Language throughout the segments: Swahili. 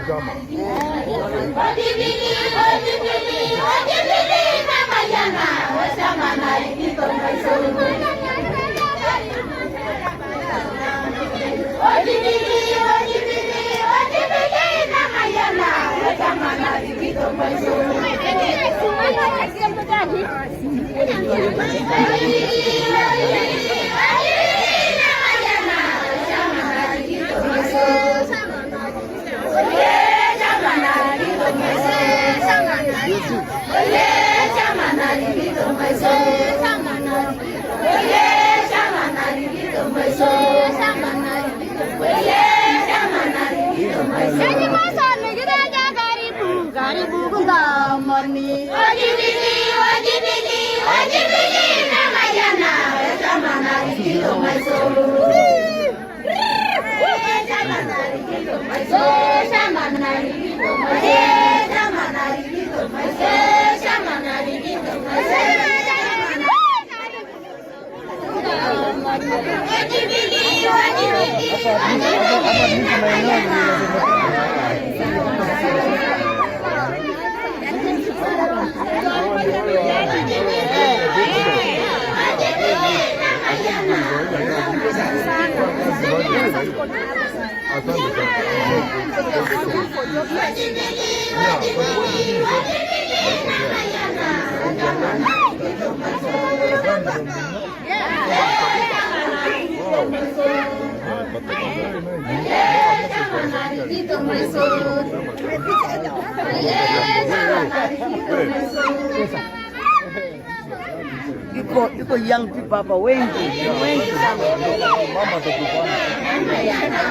chama. Asante sana. Iko young people hapa wengi wengi sana. Mama atatupana.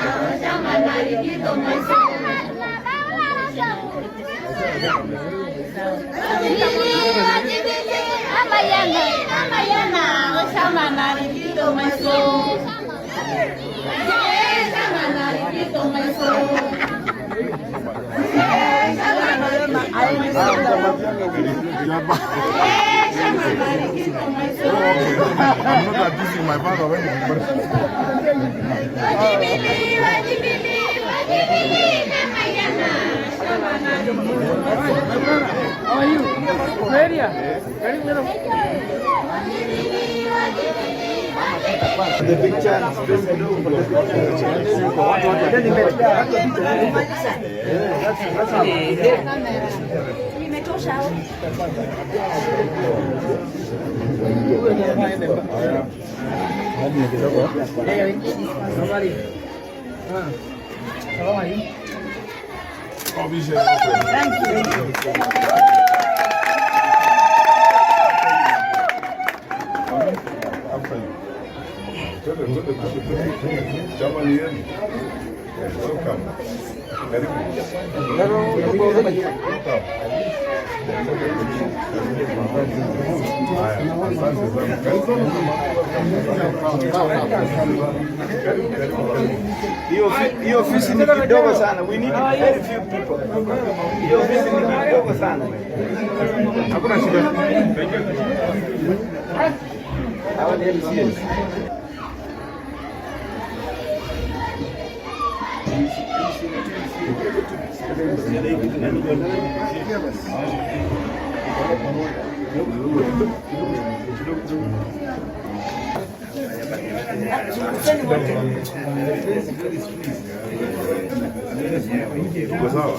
I'm not abusing my father when he's How are you? The picture. Twende, twende, twende, twende. Chama ni yenu. Welcome. Karibu. Welcome. Haya, asante sana. Karibu sana. Karibu, karibu, karibu. Hiyo ofisi ni kidogo sana. We need very few people. Hiyo ofisi ni kidogo sana. Hakuna shida. Thank you. Hawa ni MCAs. Tuko sawa?